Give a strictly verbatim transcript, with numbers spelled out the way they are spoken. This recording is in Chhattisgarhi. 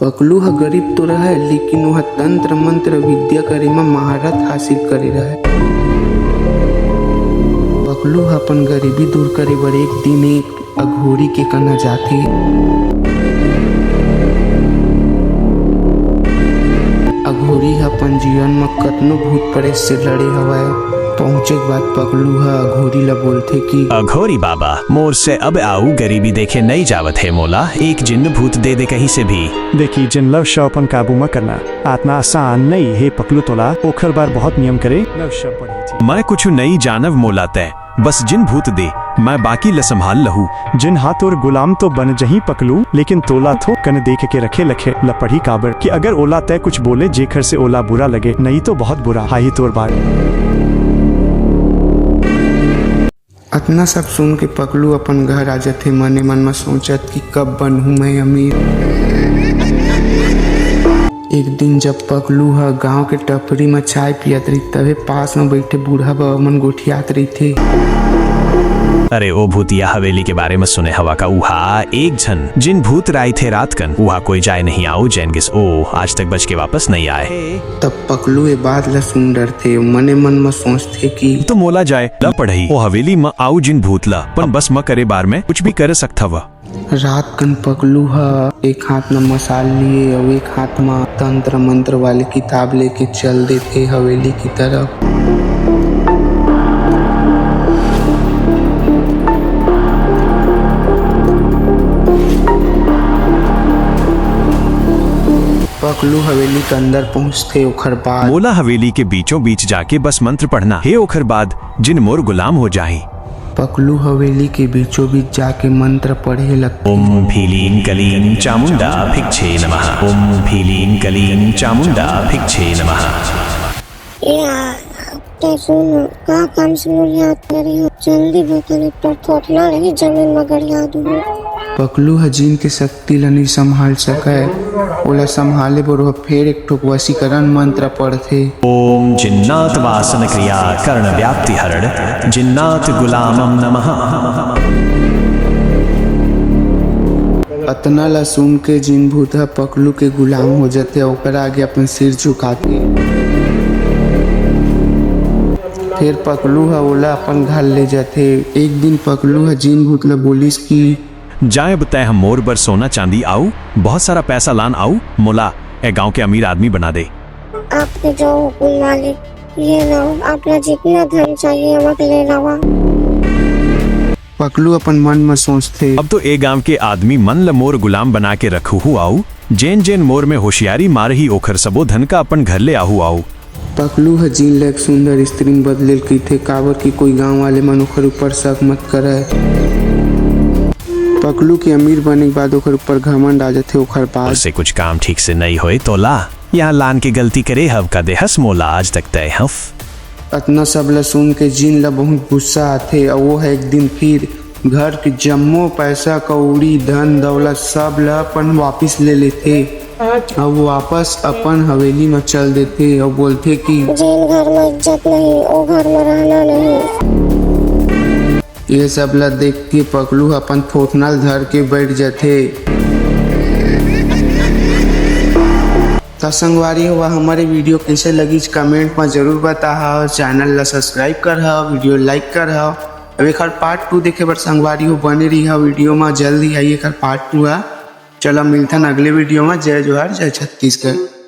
पकलू ह गरीब तो रहय, लेकिन ओह तंत्र मंत्र विद्या करे म महारत हासिल करे रहय। पकलू ह अपन गरीबी दूर करे बर एक दिन एक अघोरी के कना जाथे। अघोरी ह अपन जीवन म कतनो भूत परेत से लड़े हवय। पहुंचे के बाद पकलू ह अघोरी ल बोलथे कि अघोरी बाबा, मोर से अब आऊ गरीबी देखे नइ जावत हे, मोला एक जिन्न भूत दे दे कहीं से भी। देखी, जिन लव शव अपन काबू म करना आतना आसान नइ हे पकलू, तोला ओखर बर बहुत नियम करे लव शव पड़ी थी। मैं कुछु नइ जानव, मोला तै बस जिन भूत दे, मैं बाकी ल संभाल लहू। जिन हा तोर गुलाम तो बन जही पकलू, लेकिन तोला थो कन देख के रखे लखे ल पड़ी, काबर कि अगर ओला तै कुछ बोले जेखर से ओला बुरा लगे, नइ तो बहुत बुरा हाही तोर बर। अतना सब सुन के पकलू अपन घर आ जथे, मने मन म सोचत कि कब बनहूं मैं अमीर। एक दिन जब पकलू ह गांव के टपरी म चाय पियत रही, तभे पास म बइठे बूढ़ा बाबा मन गोठियात रहिथे। अरे ओ भूतिया हवेली के बारे म सुने हवा का? उहा एक झन जिन भूत राई थे रात कन, उहा कोई जाए नहीं आऊ, जैन गिस ओ आज तक बच के वापस नइ आए। तब पकलू ए बात ल सुन डरथे, मने मन म सोचथे कि तो मोला जाए ल पड़ही ओ हवेली म आऊ जिन भूत ल, अपन बस म करे बर मैं कुछ भी कर सकथव। रात कन पकलू ह एक हाथ म मसाल लिए अउ एक हाथ म तंत्र मंत्र वाले किताब लेके चल देथे हवेली की तरफ। पकलू हवेली के अंदर पहुंचथे, ओखर बाद मोला हवेली के बीचों बीच जाके बस मंत्र पढ़ना हे, ओखर बाद जिन मोर गुलाम हो जाही। पकलू हवेली के बीचों बीच जाके मंत्र पढ़े लगथे। ओम भीलीं कलीं चामुंडा भिक्षे नमः। ओम भीलीं कलीं चामुंडा भिक्षे नमः। ए आ, तो सुन, का काम से मोर याद करे हो? जल्दी बता, नहीं तो थोथना रही जमीन म गड़िया दूंगा। पकलू ह जिन के शक्ति ल नइ संभाल सकय, ओला संभाले बर ओह फेर एक ठो वशीकरण मंत्र पढ़थे। ओम जिन्नात वासन क्रिया करण व्याप्ति हरण जिन्नात गुलामम नमः। अतना ला सुन के जिन भूत ह पकलू के गुलाम हो जथे, ओकर आगे अपन सिर झुकाथे। फेर पकलू ह ओला अपन घर ले जथे। एक दिन पकलू ह जिन भूत ल बोलिस कि जाए अब तैं ह मोर बर सोना चांदी आऊ बहुत सारा पैसा लान आऊ मोला ए गांव के अमीर आदमी बना दे। आपके जो हुकुम मालिक, ये लो, आपला जितना धन चाहिए, वो ले लावा। पकलू अपन मन म सोचथे। अब तो ए गांव के आदमी मन ल मोर गुलाम बना के रखहू आऊ जेन जेन मोर में होशियारी मारही ओखर सबो धन का अपन घर ले आहू आऊ। पकलू ह जिन ल एक सुंदर स्त्री म बदले ल कहिथे, काबर कि कोई गांव वाले मन ओखर ऊपर शक मत करय। पकलू के अमीर बने के बाद ओखर ऊपर घमंड आ जथे। ओखर बाद से कुछ काम ठीक से नइ होय तोला यहाँ लान के गलती करे हव का देहस मोला आज तक तय हफ। अतना सब ल सुन के जिन ल बहुत गुस्सा आथे अउ वो ह एक दिन फिर घर के जम्मो पैसा कौड़ी, धन दौलत सब ल अपन वापिस ले लेथे अउ वापस अपन हवेली म चल देथे अउ बोलथे कि जेन घर म इज्जत नहीं, ओ घर म रहना नहीं। ये सब ल देख के पकलू ह अपन थोथना ल धर के बैठ जथे। त संगवारी हो, हमर video कइसे लगिस, comment म जरूर बताहा, channel ल subscribe करहा, video like करहा। अब एखर part two देखे बर संगवारी हो बने रहिहा video म, जल्द ही आई एखर part two ह। चला मिलथन अगले video म। जय जोहार, जय छत्तीसगढ़।